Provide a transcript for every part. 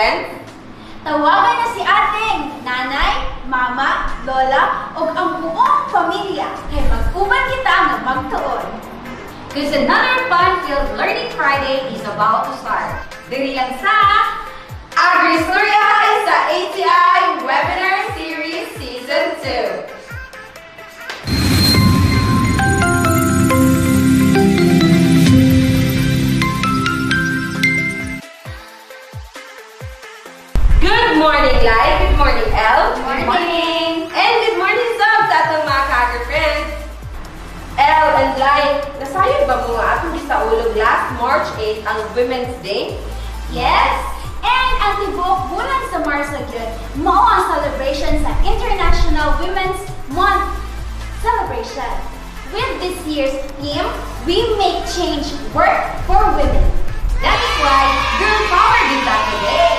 Friends! Tawagan na si ating nanay, mama, lola, ug ang buong pamilya kay mag-uban kita nga magtuon. Because another fun-filled Learning Friday is about to start. Diri lang sa AgriStorya sa ATI Webinar Series Season 2. Good morning, Lai! Good morning, El! Good morning! And good morning, Sab, sa atong mga ka-agri friends! El and Lai, nasayod ba mo nga atong gisaulog last March 8 ang Women's Day? Yes! And ang tibuok bulan sa Marso gyud, mao ang celebration sa International Women's Month celebration. With this year's theme, "We Make Change Work for Women." That is why Girl Power din ta today.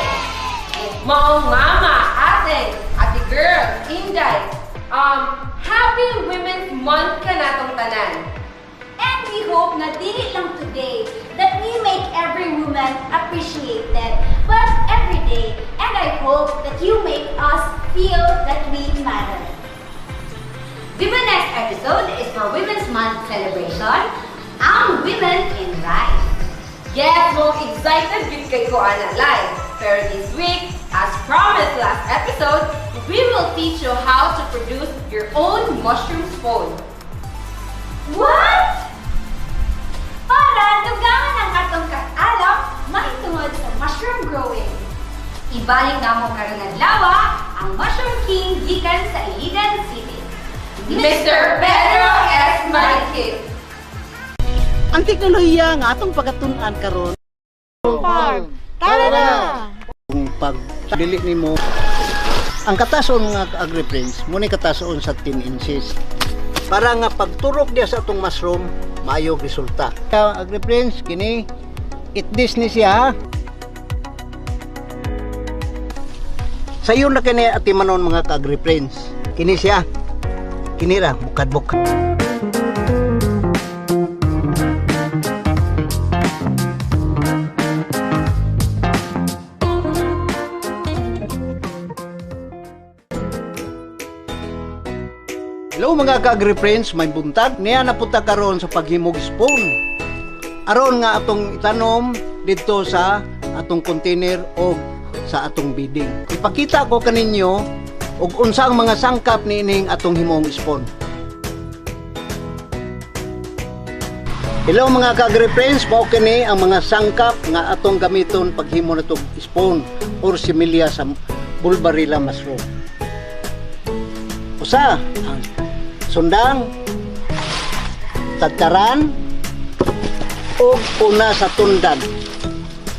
Maong mama, ate, ate girl, inday, Happy Women's Month kanatong tanan. And we hope na dili lang today that we make every woman appreciated, but every day. And I hope that you make us feel that we matter. Di ba next episode is for Women's Month celebration? Ang Women in Rice. Yes, mong excited gyud kay ko ana, Lai. Pero this week, as promised last episode, we will teach you how to produce your own mushroom spawn. What? Para dugangan ang atong kaalam mahitungod sa mushroom growing. Ibalik namo karong adlaw ang Mushroom King gikan sa Iligan City. Mr. Pedro S. Mariquit. Ang teknolohiya nga atong pagkatun-an karon Farm. Tara na! Kung pag dili nimo ang katason nga agri-friends mo ni katason sa 10 inches para nga pagturok diya sa atong mushroom, maayo resulta. Kaya, agri-friends, kini itdis ni siya, ha? Sayon na kini atimanon, mga ka-agri-friends. Kini siya, kini ra bukad-bukad. Hello, mga ka-agri-friends, may buntag. Niya napunta karon sa paghimog spawn. Aron nga atong itanom didto sa atong container o sa atong bedding. Ipakita ko kaninyo og unsa ang mga sangkap niining atong himong spawn. Hello, mga ka-agri-friends, mao kini ang mga sangkap nga atong gamiton paghimo natong spawn or similya sa Bulbarella mushroom. Usa, ang sundang, tadkaran, ug una sa tundan.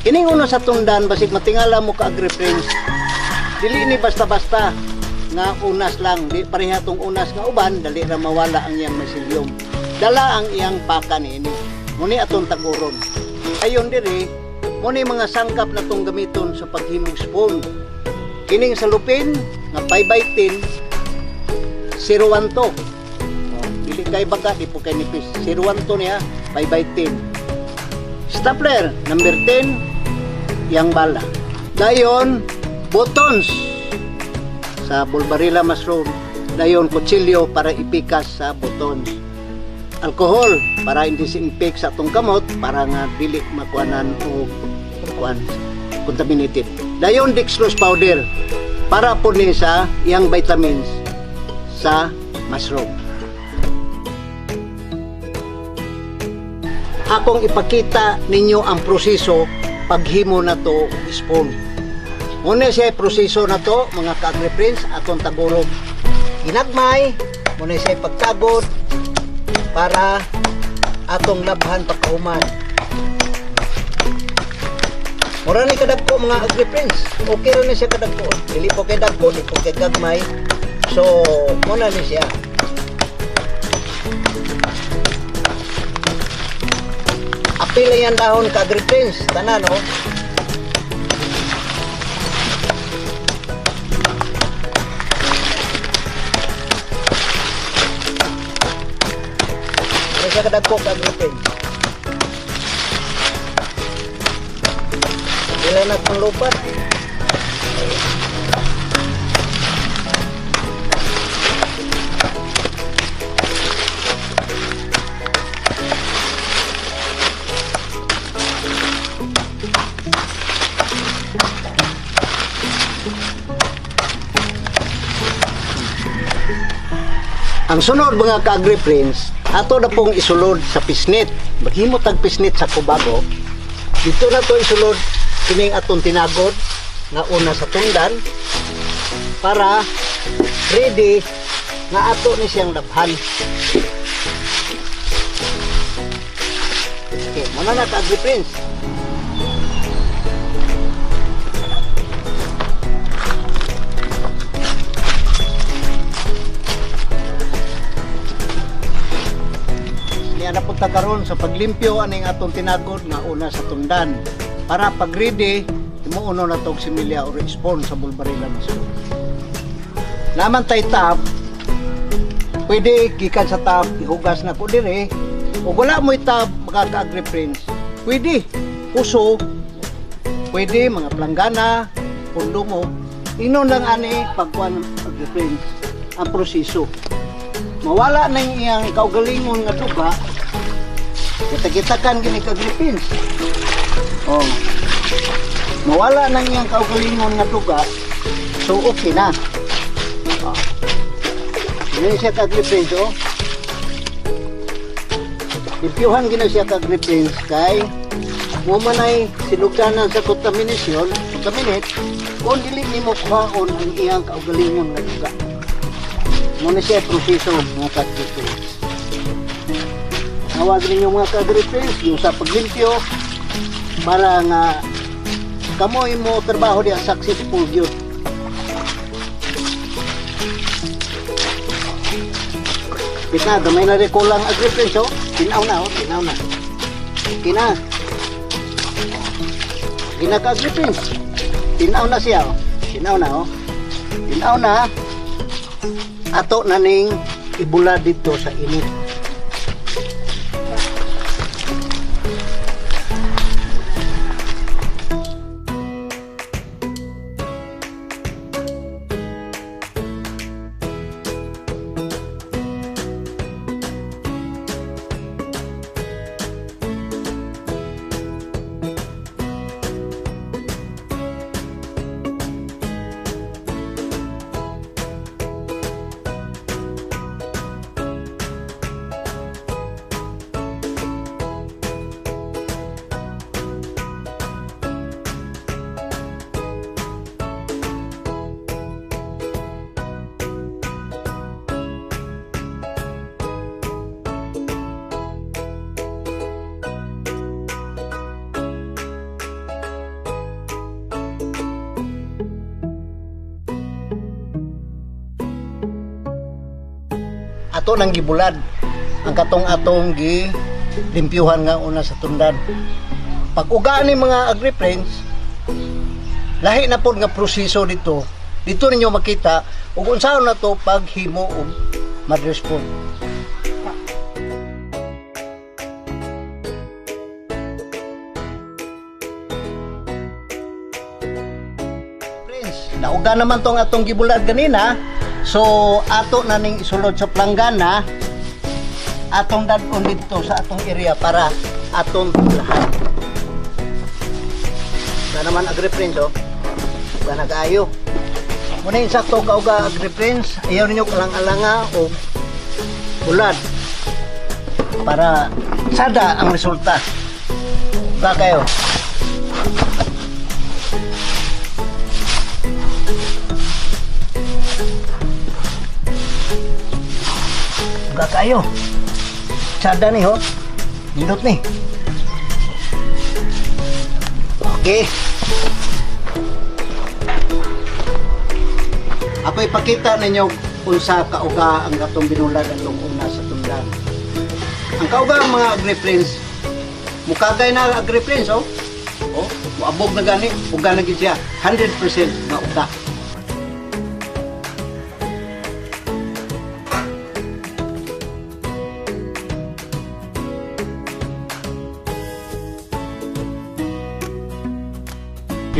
Kining una sa tundan, basig matingala mo, ka-agri-friends, dili ni basta-basta nga unas lang, di pareha tong unas nga uban, dali ra mawala ang iyang mycelium. Dala ang iyang paka niini. Muni atong taguron. Ayon diri, muni mga sangkap na tong gamiton sa paghimong spawn. Kining salupin nga 5 by 10, 012. Oh, dili kay baka, di po kay nipis. 012 niya, 5 by 10. Stapler, number 10, yang bala. Dayon, buttons sa Bulbarella mushroom. Dayon, kutsilyo para ipikas sa buttons. Alcohol para i-disinfect sa atong kamot para nga dili makuanan o kuan contaminated. Dayon, dextrose powder para po ni sa iyang vitamins sa mushroom. Akong ipakita ninyo ang proseso paghimo na to spawn. Muna siya proseso na to, mga ka-agri-friends, atong tagurog ginagmay, muna siya pagtagod para atong labhan pagkahuman. Mura ni kadagko, mga agri-friends. Okay ra ni siya kadagko. Dili po kay dagko, di po kay gagmay. So, muna ni siya. Apil na yan dahon, ka-agri-friends. Tanan, no? Mura siya kadagko, ka-agri-friends. Dili na itong lupa. Ang sunod, mga ka-agri-friends, ato na pong isulod sa pisnit. Maghimo tag pisnit sa kubago. Dito na to isulod kining atong tinagod nga una sa tundan para ready nga ato ni siyang labhan. Okay, muna na, ka-agri-friends. Niya na punta karon sa paglimpyo aning atong tinagod nga una sa tundan para pag ready himuon na tog similya or spawn sa bulbarila mushroom. Naman tay tap, pwede gikan sa tap ihugas na ko dire. Ug wala mo'y tap, mga ka-agri-friends, pwede uso, pwede mga planggana, pundo mo. Inon lang ani pagkuan, agri-friends, ang proseso. Mawala na yung iyang kaugalingon nga duga, kita-kitakan gini ka-agri-friends. Oh. Mawala na iyang kaugalingon nga duga, so okay na. Oh. Gini siya, ka-agri-friends, oh. Limpyuhan gina siya, ka-agri-friends, kay mo manay sinugdanan sa contamination, contaminate, kung dili nimo kuhaon ang iyang kaugalingon nga duga. Muna siya proseso, mga ka-agri-friends. Nawag ninyo, mga ka-agri-friends, yung sa paglimpyo para nga kamoy mo trabaho diya successful yun. Kita, gamay na rin kulang, agri-friends, oh. Tinaw na, oh. Tinaw na. Okay na. Okay na, ka-agri-friends. Tinaw na siya, oh. Tinaw na, oh. Tinaw na. Ato na ning ibula dito sa init. Ato nang gibulad ang katong atong gi limpyuhan nga una sa tundan. Pag uga ni mga agri-friends, lahi na pod nga proseso dito. Dito ninyo makita ug unsaon na to paghimo og mother spawn. Friends, nauga naman tong atong gibulad ganina. So ato na ning isulod sa planggana, atong dadon dito sa atong area para atong lahat. Uga naman, agri-friends, oh. Uga na kaayo. Muna yung sakto kauga, agri-friends, ayaw ninyo kalang-alanga o bulad para sada ang resulta. Uga kayo. Uga kayo. Sada ni ho. Nindot ni. Okay. Ako ipakita ninyo unsa kauga ang katong binulad atong una sa tundan. Ang kauga, mga agri-friends, mukagay na, agri-friends, oh. Oh, muabog na gani, uga na gid siya, 100% nga uga.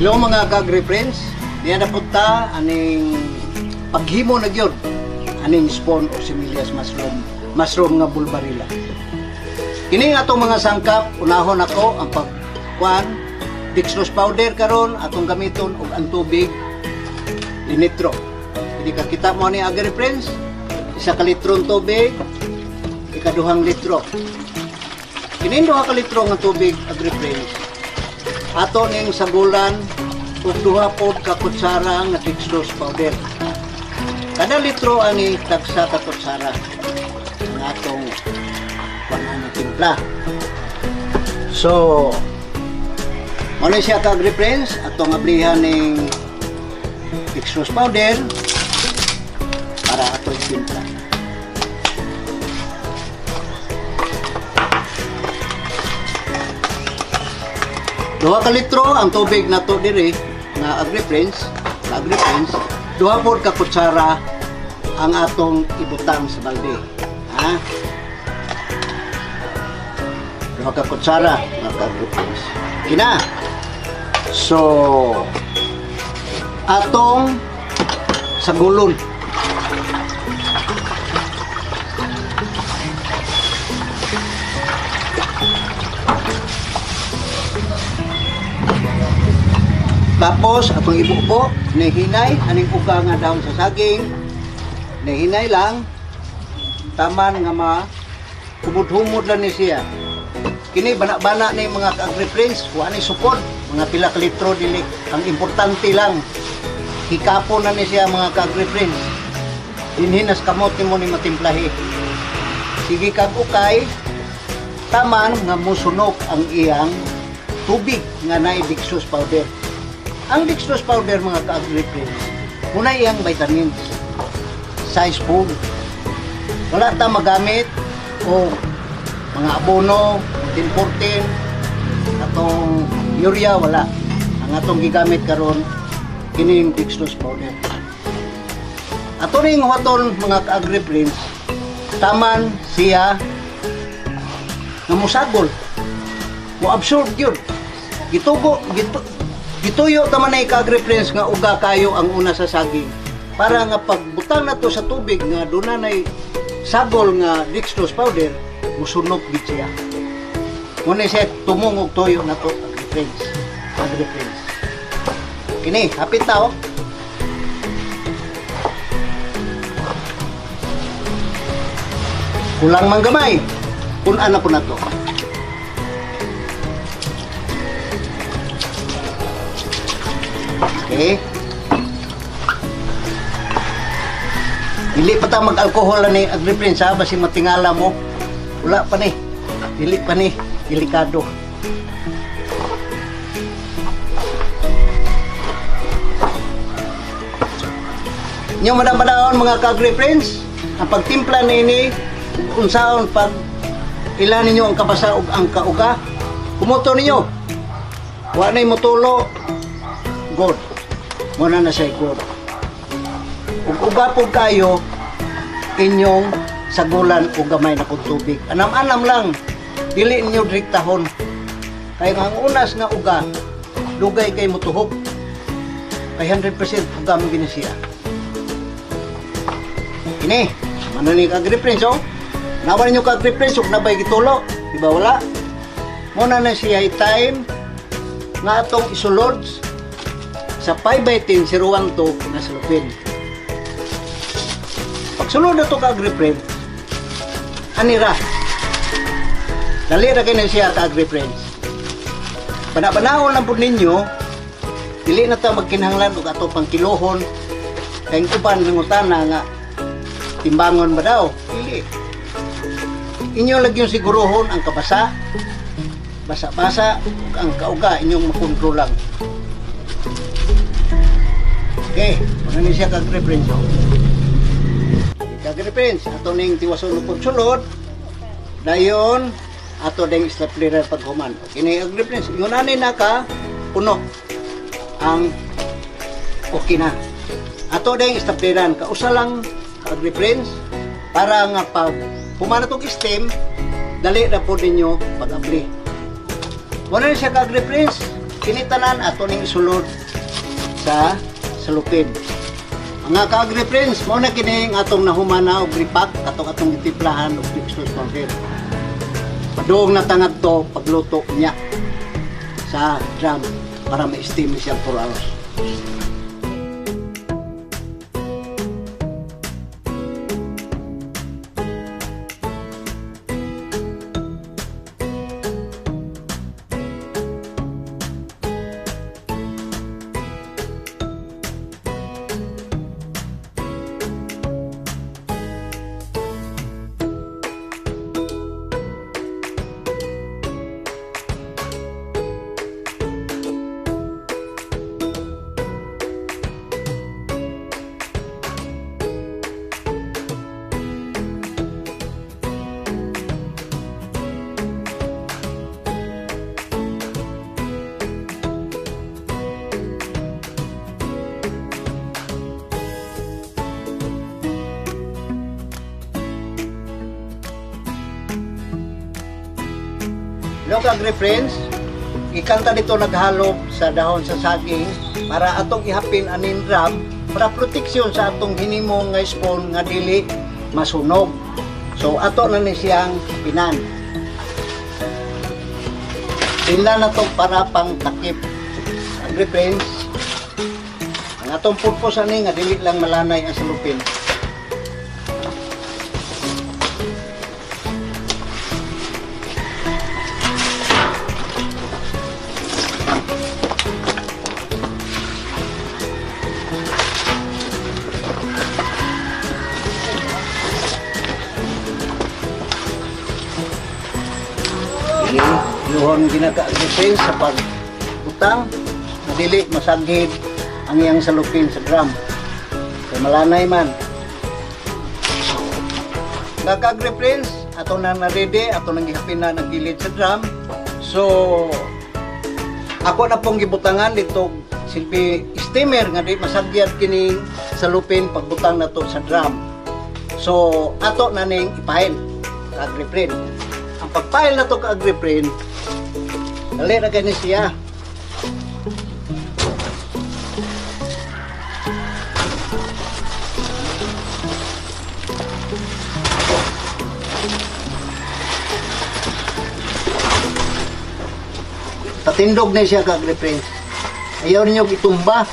Hello mga ka-agri-friends, niya na punta aning paghimo na gyud aning spawn o simillas mushroom, mushroom nga bulbarila. Kini nga atong mga sangkap, unahon ako ang pagkuan, dextrose powder karon atong gamiton ug ang tubig linitro. Hindi ka kita mo ni agri-friends, 1 ka litrong tubig, ikaduhang litro. Kining 2 ka litro nga tubig, agri-friends, ato ning sagulan og 2 pod ka kutsara nga dextrose powder. Kada litro ani tagsa ka kutsara ang atong kuan timpla. So, mao na siya ka agri-friends, atong ablihan ning dextrose powder para ato timpla. 2 ka litro ang tubig nato diri nga agri-friends, agri-friends, 2 pod ka kutsara ang atong ibutang sa balde. Ha? 2 ka kutsara mga ka-agri-friends. Kina. So, atong sagulon. Tapos, atong ibubo, nihinay, aning uga nga dahon sa saging, nihinay lang, taman nga ma, humod-humod lang ni siya. Kini, bana-bana ni mga ka-agri-friends, wa ni sukod, mga pila ka litro dili. Ang importante lang, hikapon na ni siya mga ka-agri-friends. Dinhi nas kamot nimo ni matimplahi. Sige kag ukay, taman nga musunok ang iyang tubig nga naay dextrose powder. Ang dextrose powder mga ka-agri-friends, muna iyang vitamins, size spoon. Wala ta magamit o mga abono, 14-14, atong urea, wala. Ang atong gigamit karon kini yung dextrose powder. Ato ning huwaton mga ka-agri-friends, taman siya nga musagol, mo-absorb yun. Gitugo, gituyo taman na ka-agri-friends nga uga kayo ang una sa saging. Para nga pagbutang na to sa tubig nga doon na sagol nga dextrose powder, musunog gid siya. Muna siya tumong og tuyo na to, agri-friends. Agri-friends. Kini, hapit na oh. Kulang man gamay. Kun-an na po na to. Okay. Dili pa ta mag-alkohol ni agri-friends ha, basin matingala mo. Wala pa ni. Dili pa ni. Delikado. Inyo madam-madaon mga ka-agri-friends, ang pagtimpla niini unsaon pag ila ninyo ang kabasa ug ang kauga, kumuto ninyo. Wa nay motulo, good. Muna na siya good. Ug uga pud kayo inyong sagulan og gamay na pud tubig. Anam-anam lang, dili ninyo direktahon. Kay ang unas nga uga, dugay kay motuhog. Kay 100% uga mo gini siya. Ini, ano ni ka-agri-friends, oh? Nawa ninyo ka-agri-friends, ug nabay gitulo. Di ba wala? Muna na siya time nga atong isulod sa 5x10 012 na salupin. Pagsulod na ito ka-agri-friends, anira. Dali ra kay na siya ka-agri-friends. Bana-banaon lang po ninyo, dili na ta magkinahanglan og ato pang kilohon, kay ang uban nangutana nga timbangon ba daw? Dili. Inyo lang yung siguruhon ang kabasa, basa-basa, ug ang kauga inyong makontrol lang. Okay, muna ni siya ka-agri-friends, oh. Ka-agri-friends, ato ning tiwason og pagsulod, dayon ato ding stapler paghuman. Okay ni agri-friends, yun ani naka puno ang okay na. Ato ding stapleran kausa lang ka-agri-friends para nga pag humana tong steam, dali na po ninyo pag-abli. Wala na siya ka-agri-friends, kinitanan ato ning isulod sa salupin. Mga ka-agri-friends, mao na kini ang atong nahumana og repack katong atong gitimplahan og dextrose powder. Padung na tangad to pagluto niya sa drum para ma-steam siya 4 hours. Hello ka-agri-friends, gikan ta dito naghalob sa dahon sa saging para atong ihapin aning drum para proteksyon sa atong hinimong nga spawn nga dili masunog. So ato na ni siyang pinan. Pinlan na to para pang takip. Agri-friends, ang atong purpose ani nga dili lang malanay ang salupin. Yuhon ginaka-agri-friends sa pagbutang na dili masagid ang iyang salupin sa drum. Kay malanay man. Nagka-agri-friends, ato nang narede, ato nang gihapin na ang gilid sa drum. So, ako na pong gibutangan dito silbi steamer nga di masagyad kining salupin pagbutang na to sa drum. So, ato na ning ipahil ka-agri-friend. Ang pagpahil na to ka-agri-friend, dali na gani siya. Patindog na siya ka-agri-friends. Ayaw ninyo itumba.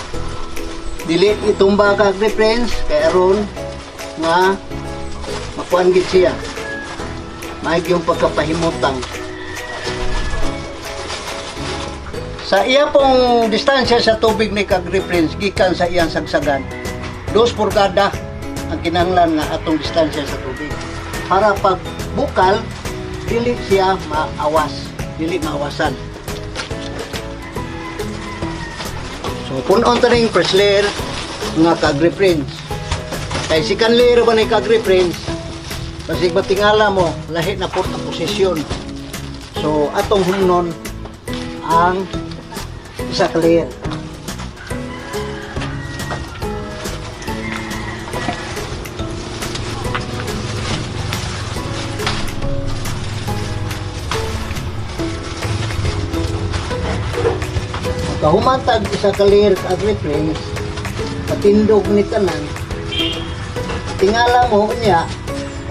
Dili itumba ka-agri-friends kay aron nga makuan gid siya. Maig yung pagkapahimutang. Sa iya pong distansya sa tubig ni ka-agri-friends gikan sa iyang sagsagan, 2 pulgada ang kinahanglan nga atong distansya sa tubig. Para pag bukal, dili siya maawas, dili maawasan. So punon ta ning first layer nga ka-agri-friends. Kay second layer ba ni ka-agri-friends, basig batingala mo, lahi na po ang posisyon. So atong humnon ang isa ka layer. Pagkahumantag isa ka layer ka-agri-friends, patindog ni tanan, tingala mo niya,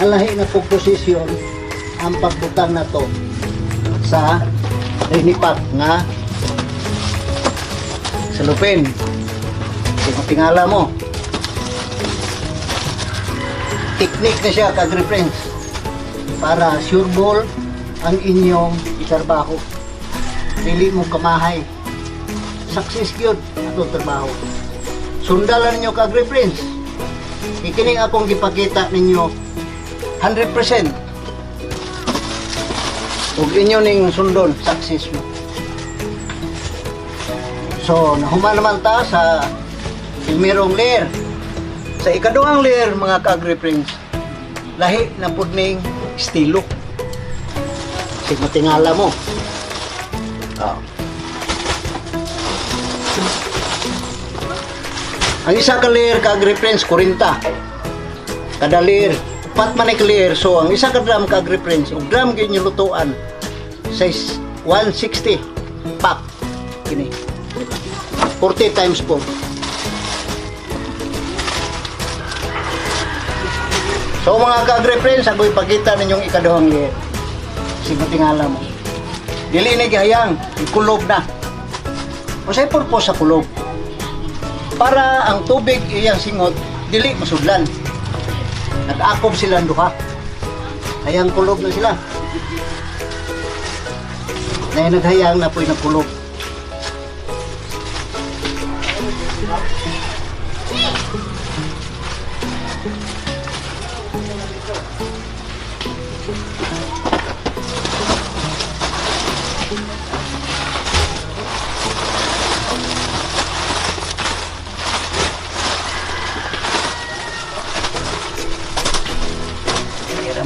alahi na pong posisyon ang pagbutang na to sa rinipak nga salupin. Kung tingala mo, teknik na siya ka-agri-friends para sure ball ang inyong itrabaho. Dili mo kamahay. Success gyud atong trabaho. Sundalan ninyo ka-agri-friends. Ikining akong gipakita ninyo 100%. Ug inyo ning sundon, success mo. So, nahuman naman ta sa primerong layer. Sa ikaduhang layer, mga ka-agri-friends, lahi na pud ning estilo. Sig matingala mo. Ang isa ka layer ka-agri-friends, 40. Kada layer, upat man ka layer. So, ang isa ka drum ka-agri-friends, og drum gyud nyo lutuan, size 160 pack. Kini. 40 times 4. So mga ka-agri-friends, ako ipakita ninyong ikaduhang layer. Sige, tingala mo. Dili ni gihayang, ikulob na. Unsay purpose sa kulob? Para ang tubig iyang singot, dili masudlan. Nag-akob sila ang duha. Hayang kulob na sila. Nay naghayang na po'y nagkulob.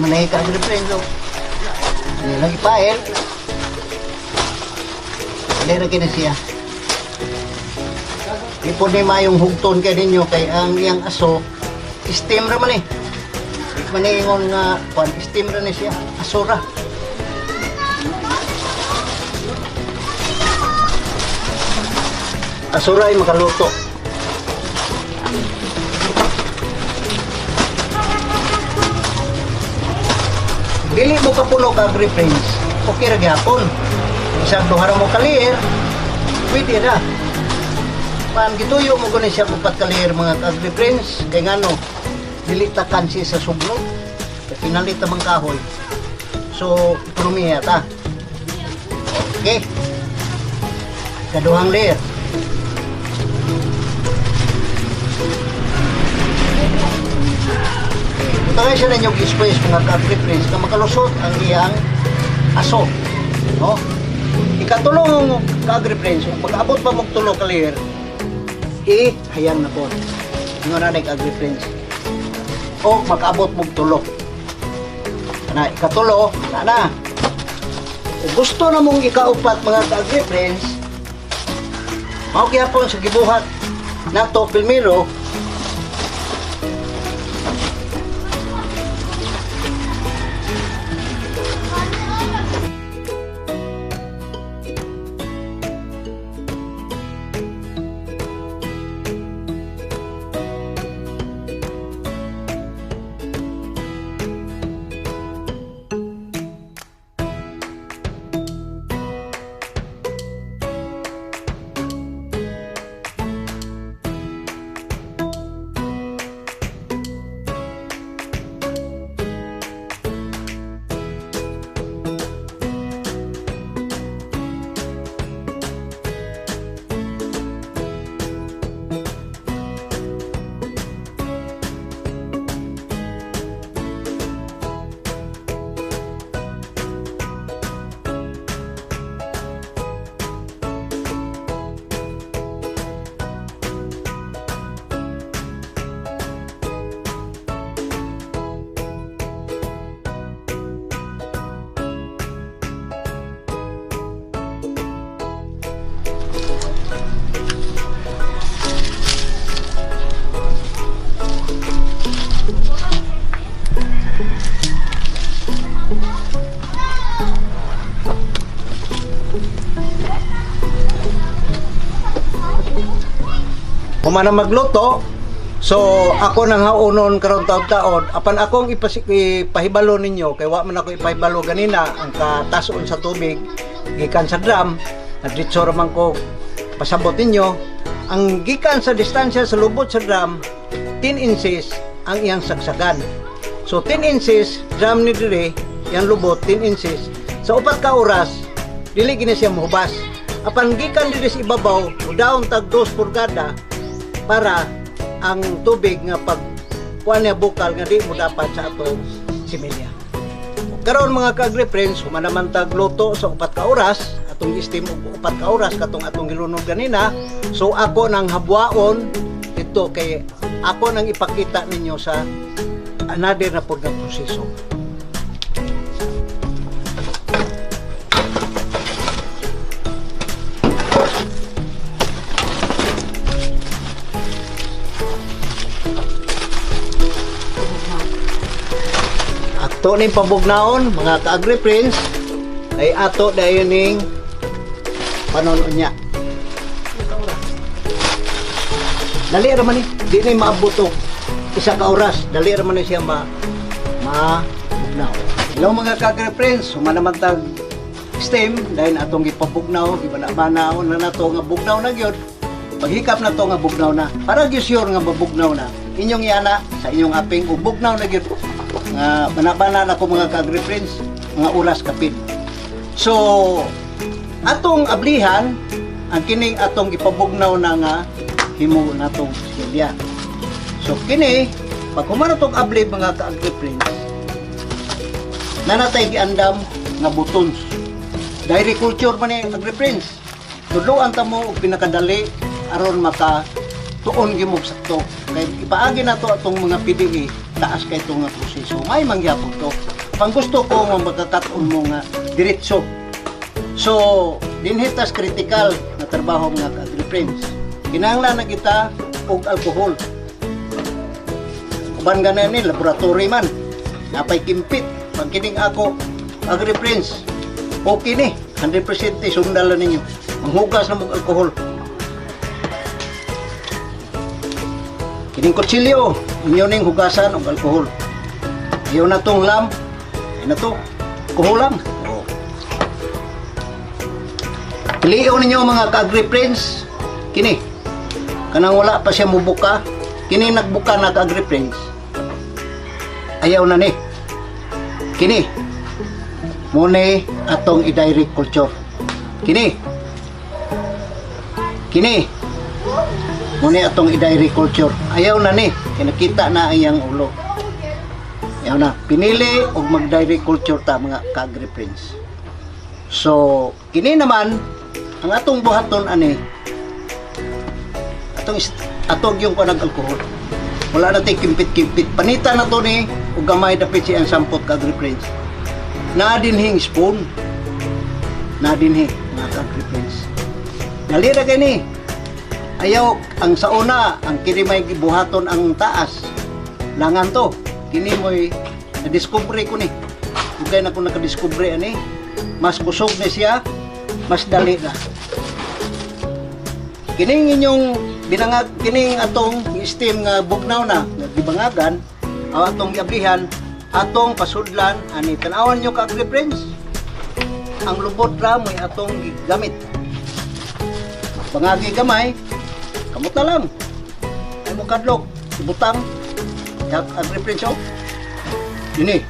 Manay ka agri-friends, oh. Hindi lang ipail. Hindi na kini siya. Di po ni mayong hugton kay ninyo kay ang iyang aso steam ra man eh. Di man ingon nga kwan steam ra ni siya. Aso ra. Asuray makaluto. Dili mo kapuno ka friends, okay ra gyapon. Isang duha ra mo ka layer, pwede ra. Pan gituyo mo gani siya upat ka layer mga ka-agri friends, kay ngano dili ta kansi sa sugno. Kay pinalit ta mang kahoy. So, ekonomiya ta. Okay. Kaduhang layer. Butangay siya ninyong space mga ka-agri friends na makalusot ang iyang aso. No? Ikatulong ka-agri friends, kung pag-abot pa mong tulo ka layer, i-hayang na po. Ingon na ka-agri friends. O makaabot mong tulo. Na, ikatulo, na na. Kung gusto na mong ikaupat mga ka-agri friends, mao gyapon sa gibuhat nato primero. Humana magluto, so ako nang haunon karon taod-taod, apan akong ipahibalo ninyo kay wa man ako ipahibalo ganina ang katason sa tubig gikan sa drum, nadritso ra man ko pasabot ninyo ang gikan sa distansya sa lubot sa drum 10 inches ang iyang sagsagan. So 10 inches drum ni dire, iyang lubot 10 inches sa 4 ka oras dili gini siya mohubas. Apan gikan diri sa ibabaw, mudaon tag 2 pulgada para ang tubig nga pag kuan niya bukal nga di mo dapat sa atong similya. Karon mga ka-agri friends, human naman tag luto sa 4 ka oras, atong steam og 4 ka oras katong atong gilunod ganina. So ako nang habwaon dito kay ako nang ipakita ninyo sa another na pod nga proseso. Ato ning pabugnaon mga ka-agri friends ay ato dayon ning panon niya. Dali ra man ni, di ni maabot og isa ka oras, dali ra man ni siya mabugnaw. Hello mga ka-agri friends, human naman tag steam dayon atong gipabugnaw, gibana-banaw na nato nga bugnaw na gyud. Paghikap na to nga bugnaw na. Para gyud sure nga mabugnaw na. Inyong iana sa inyong aping ug bugnaw na gyud. Nga banabana na ko mga ka-agri friends, mga oras kapin. So atong ablihan ang kining atong gipabugnaw na nga himo natong silya. So kini pag humana tong abli mga ka-agri friends, nanatay giandam nga buttons. Dairy culture man ni agri friends. Tudloan ta mo og pinakadali aron maka tuon gyud mo sakto. Kay ipaagi nato atong mga PDA taas kay itong nga proseso. May mangyapon to. Pang gusto ko nga magkakat-on mo nga diretso. So, dinhitas critical na trabaho mga ka-agri friends. Kinahanglan na kita og alkohol. Uban ganan ni laboratory man. Napay kimpit. Pag kining ako agri friends, okay ni 100% sundala ninyo. Manghugas na mong alkohol. Kining kutsilyo, inyo ning hugasan og alkohol. Ayaw na tong lamp, ay na to, alkohol lang. Oh. Pilion ninyo, mga ka-agri-friends, kini. Kanang wala pa siya mubuka, kini nagbuka na, ka-agri-friends. Ayaw na ni. Kini. Muni atong i-direct culture. Kini. Kini. Muni atong i-direct culture. Ayaw na ni. Kinakita na ang iyang ulo. Ayaw na. Pinili og mag-direct culture ta, mga ka-agri-friends. So, kini naman, ang atong buhaton ani, atong atog yung kanag alkohol. Wala na tay kimpit-kimpit. Panita na to ni ug gamay dapit siyang sampot, ka-agri-friends. Na dinhing spoon. Na dinhi, mga ka-agri-friends. Dali ra kay ni. Ayaw ang sa una, ang kini may gibuhaton ang taas. Langan to. Kini mo'y na-discover ko ni. Dugay na ko nakadiscover ani. Mas kusog ni siya, mas dali na. Kining inyong binangag, kining atong steam nga bugnaw na, nga gibangagan, aw atong giablihan, atong pasudlan ani. Tan-awan nyo, ka-agri-friends. Ang lubot ra mo'y atong gigamit. Bangagi gamay, kamot na lang. Ay mo kadlok, ibutang. Ya, agri-friends, oh. Dini.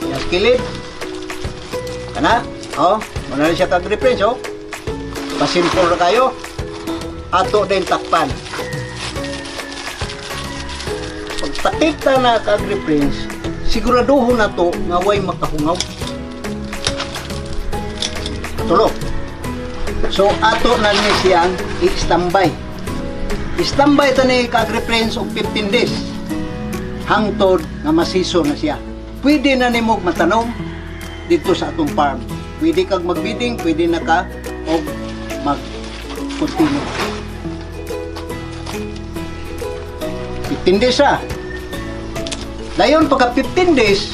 Yang kilid. Kana, oh, muna na siya, ka-agri-friends, oh. Pasimple na kayo. Ato din takpan. Pagtakip ta na, ka-agri-friends, siguraduhon na to nga way makahungaw. Tulo. So ato na ni siyang i-standby. I-standby ta ni, ka-agri-friends, og 15 days. Hangtod nga masiso na siya. Pwede na nimo matanom dito sa atong farm. Pwede kag magbidding, pwede na ka og mag-continue. 15 days ah. Dayon pagka 15 days,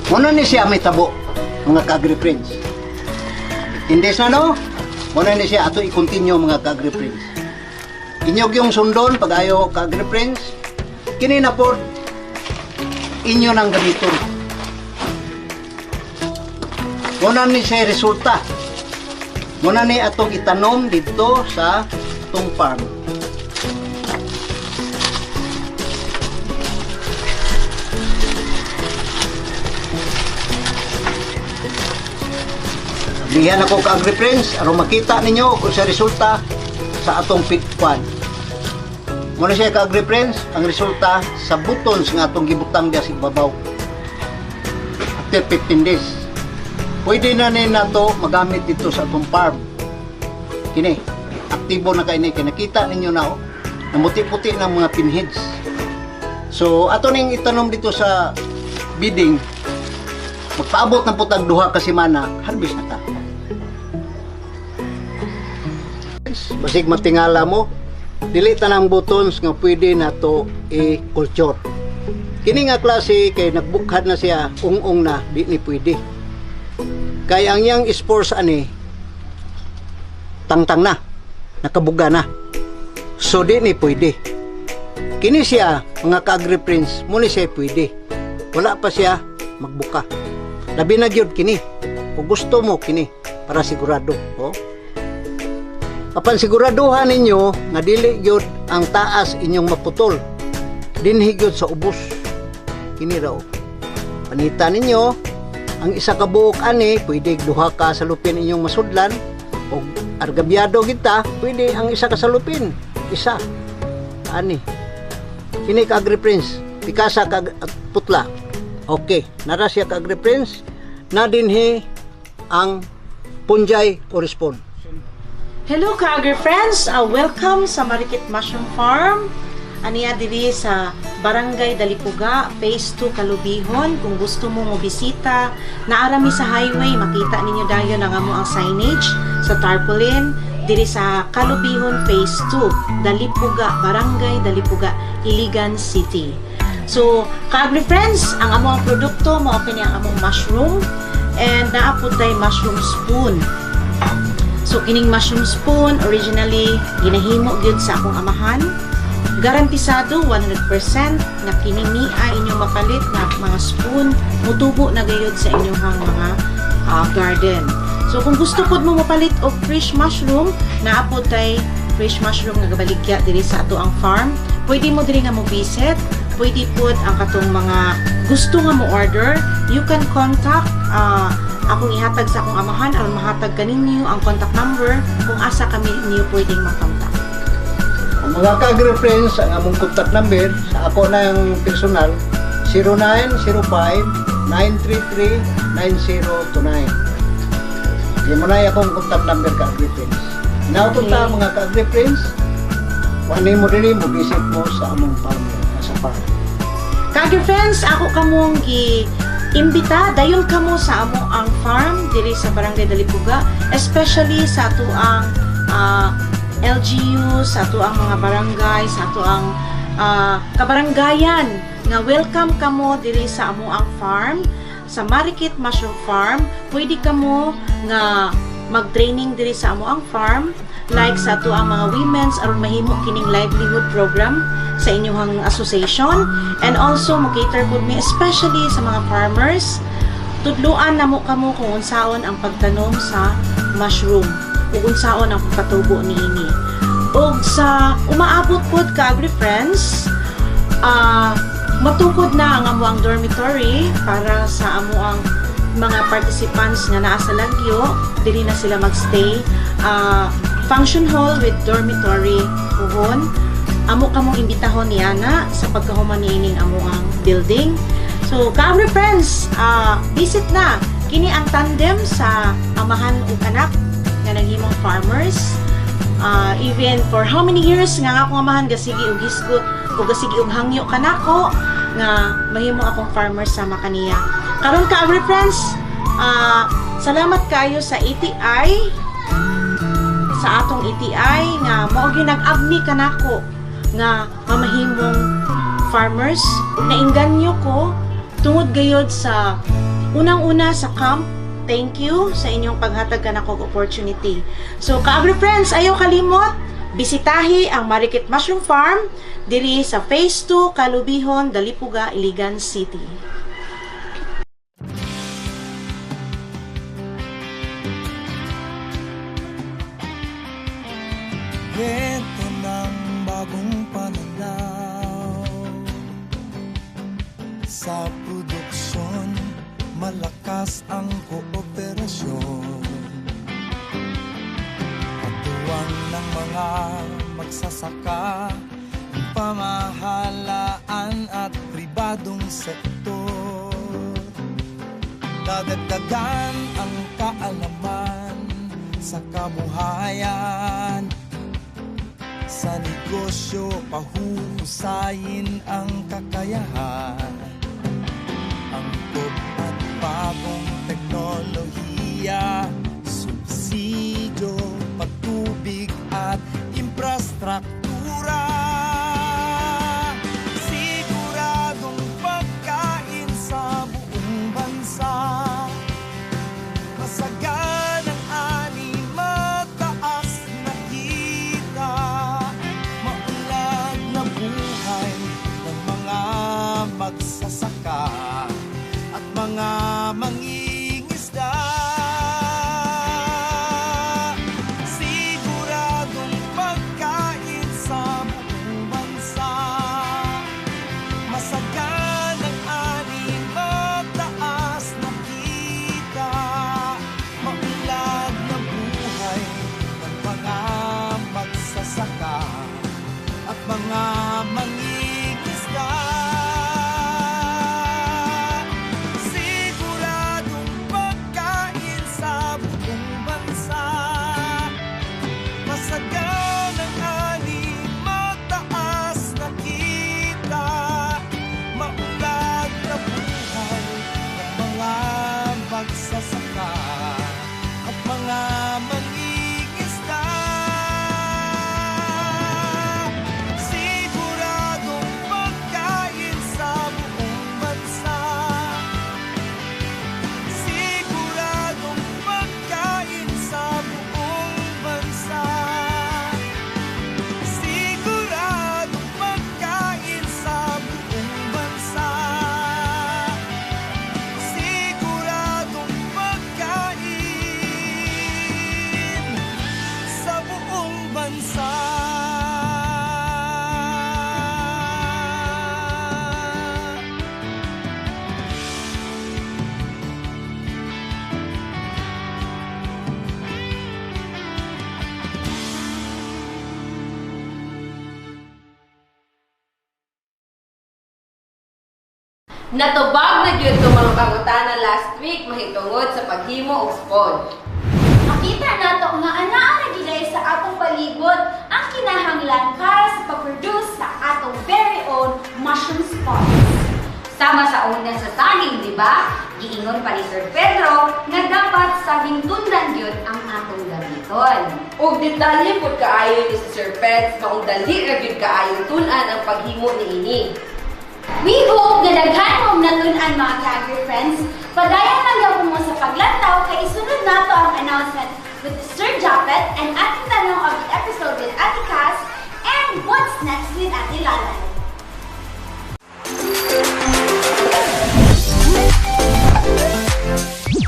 muna ni siya may tabo, mga ka-agri-friends. 15 days na, no? Muna ni siya ato i-continue, mga ka-agri-friends. Inyog yung sundon pag ayo, ka-agri-friends, kini na po inyo nang gamiton. Muna ni siya resulta. Muna ni atong itanom dito sa atong farm. Diyan ako, ka-agri-friends, aron makita ninyo kung sa resulta sa atong pitpan. Muna siya, ka-agri-friends, ang resulta sa buttons nga atong gibutang diya sa ibabaw. After 15 days, pwede na ni nato magamit dito sa atong farm. Kini, aktibo na kay ni, kinakita ninyo na, oh, namuti-puti ng mga pinheads. So, ato ning itanom dito sa bidding, magpaabot ng putag 2 ka semana, harvest na ta. Basig matingala mo, dili tanang buttons nga pwede na to i-culture. Kini nga klase kay nagbukhad na siya, ung-ung na, di ni pwede. Kay ang iyang spores ani tangtang na, nakabuga na. So di ni pwede. Kini siya, mga ka-agri-friends, muni siya pwede. Wala pa siya magbuka. Labi na gyud kini. Kung gusto mo kini para sigurado, oh. Apan siguraduhan ninyo nga dili gyud ang taas inyong maputol. Dinhi gyud sa ubos. Kini raw. Panita ninyo ang isa ka buok ani, pwede duha ka salupin inyong masudlan og argabyado kita, pwede ang isa ka salupin, isa ani. Kini, ka-agri-friends, pikasa ka at putla. Okay, nara siya, ka-agri-friends, na dinhi ang Punjay correspond. Hello, ka-agri-friends! Welcome sa Marikit Mushroom Farm. Aniya diri sa Barangay Dalipuga, Phase 2, Kalubihon. Kung gusto mo mo bisita, naarami sa highway, makita ninyo dayon ang amo ang signage sa tarpaulin diri sa Kalubihon Phase 2, Dalipuga, Barangay Dalipuga, Iligan City. So, ka-agri-friends, ang amo ang produkto mao kini ang among mushroom and naa pud tay mushroom spoon. So kining mushroom spoon originally ginahimo gyud sa akong amahan. Garantisado 100% nga kini niya inyong mapalit nga mga spoon mutubo na gayud sa inyong mga garden. So kung gusto pod mo mapalit og fresh mushroom, naa pod tay fresh mushroom nga gabaligya diri sa ato ang farm. Pwede mo diri nga mo visit, pwede pod ang katong mga gusto nga mo order, you can contact akong ihatag sa akong amahan aron mahatag kaninyo ang contact number kung asa kami niyo pwedeng makontak. Ang mga ka-agri friends, ang among contact number sa ako na ang personal 0905-933-9029. Di mo na akong contact number, ka-agri friends. Now punta mga ka-agri friends, wani mo diri mo visit mo sa among farm, sa farm. Ka-agri friends, ako kamong gi imbita dayon kamo sa amo ang farm diri sa Barangay Dalipuga, especially sa ato ang LGU, sa ato ang mga barangay, sa ato ang kabaranggayan nga welcome kamo diri sa amo ang farm sa Marikit Mushroom Farm. Pwede kamo nga mag-training diri sa amo ang farm, like sa ato ang mga women's aron mahimo kining livelihood program sa inyong association, and also mo cater pud mi especially sa mga farmers. Tudluan namo kamo kung unsaon ang pagtanom sa mushroom ug unsaon ang pagpatubo niini. Ug sa umaabot pod, ka-agri friends, matukod na ang amuang dormitory para sa amuang mga participants nga naa sa lagyo. Dili na sila magstay. Function hall with dormitory puhon. Amo kamong imbitahon niana sa pagkahuman niining amuang building. So, ka-agri friends, visit na. Kini ang tandem sa amahan ug anak nga naghimong farmers. Even for how many years nga ang akong amahan gasigi og hisgot o gasigi og hangyo kanako nga mahimo akong farmer sama kaniya. Karon, ka-agri friends, salamat kayo sa ATI, sa atong ATI nga mao gyud nag-abni kanako nga mamahimong farmers. Ug nainganyo ko tungod gayod sa unang-una sa camp. Thank you sa inyong paghatag kanako og opportunity. So, ka-agri friends, ayaw kalimot bisitahi ang Marikit Mushroom Farm diri sa Phase 2, Kalubihon, Dalipuga, Iligan City. Kwento ng bagong pananaw. Sa produksyon, malakas ang kooperasyon. Katuwang ng mga magsasaka, ang pamahalaan at pribadong sektor. Dadagdagan ang kaalaman sa kabuhayan. Sa negosyo, pahuhusayin ang kakayahan. Angkop at bagong teknolohiya, subsidyo, patubig at imprastruktura. Siguradong pagkain sa buong bansa. Masaganang ani, mataas na kita. Maunlad na buhay ng mga magsasaka at mga mangingisda. Siguradong pagkain sa Natubag na gyud tong mga pangutana last week mahitungod sa paghimo og spawn. Makita nato nga anaa na gyud sa atong palibot ang kinahanglan para sa pag-produce sa atong very own mushroom spawns. Sama sa una sa saging, di ba? Giingon pa ni Sir Pedro nga dapat saging tundan gyud ang atong gamiton. Ug detalye pud kaayo ni si Sir Peds, maong dali ra gyud kaayo tun-an ang paghimo niini. We hope na daghan mong natun-an, mga ka-agri friends. Padayon lang gyapon mo sa paglantaw kay isunod nato ang announcement with Sir Japet and ating tanong of the episode with Ate Cass and what's next with Ate Lalay.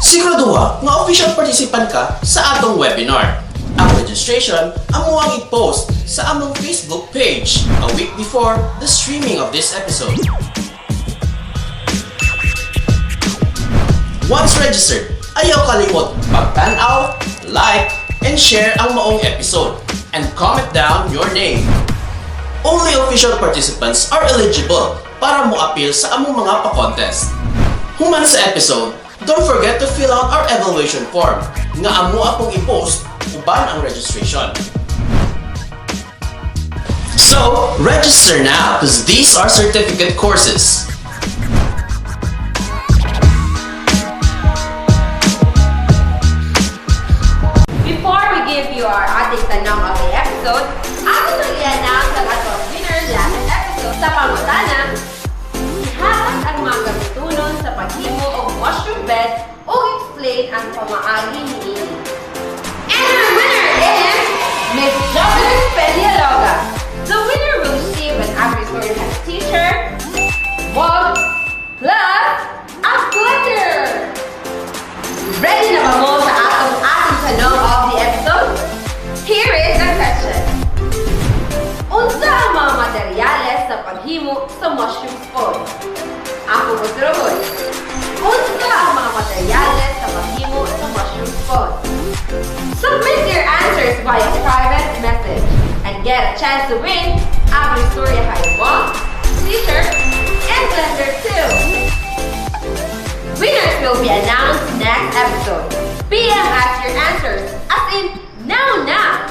Siguraduha nga official participant ka sa atong webinar. Ang registration amo ang i-post sa among Facebook page a week before the streaming of this episode. Once registered, ayaw kalimot pagtan-aw, like, and share ang maong episode and comment down your name. Only official participants are eligible para mo-apil sa among mga pa-contest. Human sa episode, don't forget to fill out our evaluation form nga amo apong i-post uban ang registration. So, register now because these are certificate courses. Before we give you our ating tanong of the episode, ato nang i-announce ang atong winner last episode sa pangutana, ihatag ang mga gamitunon sa paghimo og mushroom bed o explain ang pamaagi niini. And our winner is Miss Jocelyn Peñaloga. The winner will receive an AgriStorya t-shirt, mug, plus a glitter! Ready na ba mo sa atong ating tanong of the episode? Here is the question. Unsa ang mga materyales sa paghimo sa mushroom spawn? Ako mo turohon. Unsa ang mga materyales sa paghimo sa mushroom spawn? Submit your answers via private message and get a chance to win AgriStorya High mug, t-shirt, and blender too. Winners will be announced next episode. PM us your answers, as in now now.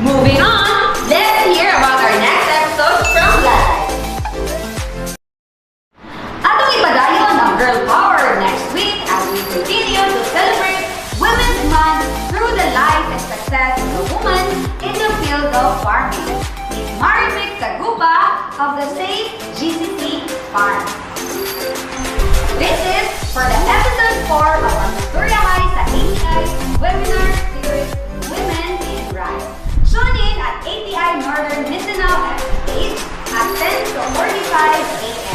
Moving on, let's hear about our next episode from Lalay. Atong ipadayon ang girl power next week as we continue to celebrate Women's Month through the life and success of a woman in the field of farming, Miss Marivic Tagupa of the Safe GCC Farm. This is for the episode 4 of our AgriStorya High sa ATI webinar series, Women in Rice. Tune in at ATI Northern Mindanao FB page at 10:45 a.m.